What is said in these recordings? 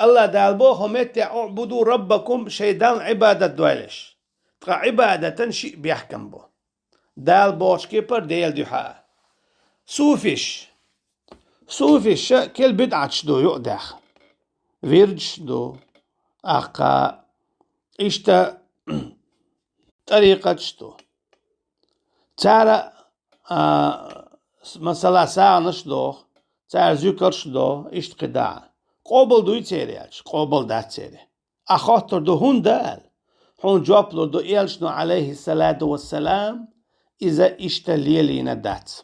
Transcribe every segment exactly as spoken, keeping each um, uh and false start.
Аллах Дала боху метте: «Уъбуду раббакум», шайн Далла Ӏибадат дойлаш. Ткъа Ӏибадатан шиъ бехкам бу. Дала бохучу кепара Делан дуьхьа. Суфиш. Суфиша кел бидӀаташ ду юкъадаьхна. Вирдаш ду. Аккха иштта тӀарикъаташ ду. Цара, а, с-, масала, сагӀанаш доху, цара зуькарш до, иштта кхидӀа. Къобал дуй церан аьлча, къобал дац церан. Ахь хоттур ду хӀунда аьлла. Хьуна жоп лур ду элчано, Ӏалайхиссалату вассалам, иза иштта лелийна дац.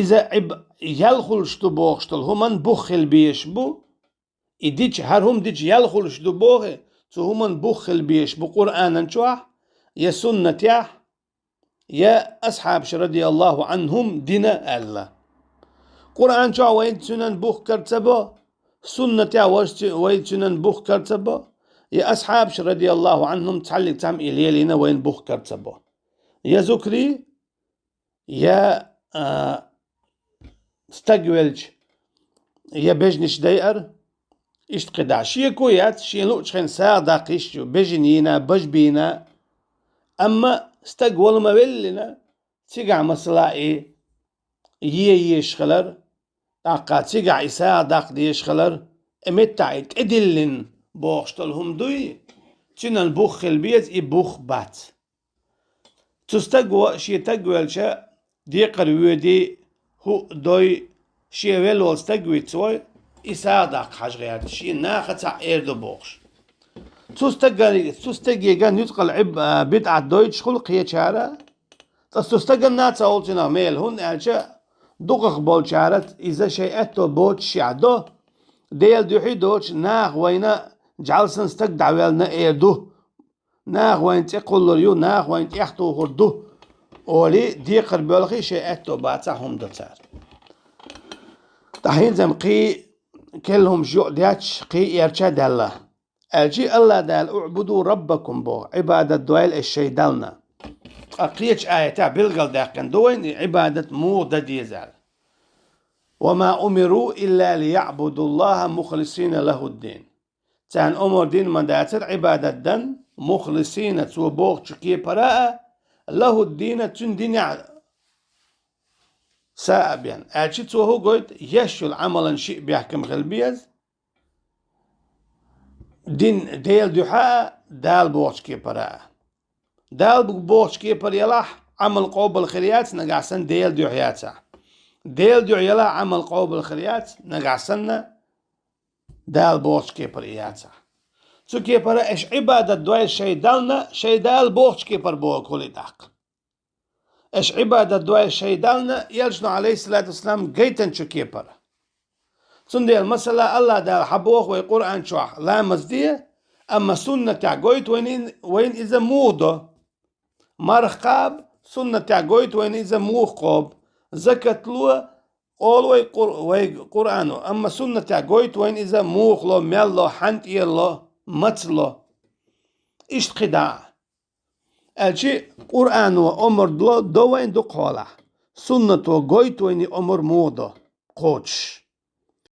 Иза Ӏиб-, ял хуьлуш ду бохуш долу хӀуманна бух хила безаш бу, и дича, хӀара хӀума дича ял хуьлуш ду боху, цу хӀуманна бух хила безаш бу Къуръанан чохь, я суннатехь, я асхьабаш, радияллаху Ӏанхум, дина аьлла. Къуръан чохь вайна цуьнан бух кара ца бо, суннатехь вайна цу-, вайна цуьнан бух кара ца бо, я асхьабаш, радияллаху Ӏанхум, цхьаьллиг цхьамма и лелийна вайна бух кара ца бо. Я зуькарий, я, а, стаг велча, я бежнаш дайар, иштта кхидӀа. Шеко яц, шен луъучу хенахь сагӀа даккха йиш ю, бежана йийна, бажа бийна. Амма стаг вала ма веллина, цигахь масала и е езаш хилар, тӀаккха цигахь и сагӀа даккха дезаш хилар, и меттахь и тӀедиллина бохуш долу хӀума дуй, цуьнан бух хила беза, и бух бац. Цу стаго шен таг велча, декхар воьдий, хӀуъа дой, шен велла волу стаг вицвой, и сагӀа даккха хьажа гӀерта, шена нахаца эр ду бохуш. Цу стага-, цу стаге ган нуьцкъала Ӏиб-, а, бидӀат дойтуш хуьлу кхечара, ткъа цу стагана а ца олу цунах мела, хӀунда аьлча дукхах болчара иза шайн аьтто боцушехь до, Делан дуьхьа доцуш, наха вайна жӀаьла санна стаг дӀавелла эр ду. Наха вайна цӀе кхуллур ю, наха вайна тӀехтухур ду, олий, декхар боьлхий, шайн аьтто бацахь хӀума до цара. Ткъа хӀинца-м кхин керла хӀумаш юкъа детташ, кхин эрча а даьлла. Аьлчи Аллах Дала: «Уъбуду раббакум», – боху, Ӏибадат дойла аш шайн Дална. Ткъа кхечу аятехь билгалдаьккхина ду вайна и Ӏибадат муха дан деза аьлла. «Ва ма умиру илла лияъбудуллаха мухлисина лахуддин». Царна омра дина ма дацара Ӏибадат дан, мухлисина, цо бохучу кепара а, лахуддина, цуьнан динехь са а бен. Аьлчи цо хӀун гойту, еш йолу Ӏамалан шиъ бехкам хила беза, дин Делан дуьхьа а, Дала бохучу кепара а. Дала бу-, бохучу кепара ялахь, Ӏамал къобал хир яц, нагахь санна Делан дуьхьа яцахь. Делан дуьхьа ялахь, Ӏамал къобал хир яц, нагахь санна Дала бохучу кепара и яцахь. Цу кепара аш Ӏибадат дойла шайн Дална, шайн Дала бохучу кепара боху хуьлий тӀаккха. Аш Ӏибадат дойла шайн Дална, элчано, Ӏалайхиссалату вассалам, гайтанчу кепара. Цундела, масала, Аллах Дала хьан боху вай Къуръан чохь: «Ламаз де», амма суннатехь гойту вайна, вайна иза муха до. Марха кхаба, суннатехь гойту вайна иза муха кхобу. Закат ло, олу вай Къур-, вай Къуръано, амма суннатехь гойту вайна иза муха ло, мел ло, хьан тӀера ло, маца ло. Иштта кхидӀа а. Аьлчи Къуръано омра до, до вайна дукха хьолахь. Суннато гойту вайна и омра муха до, кхочуш.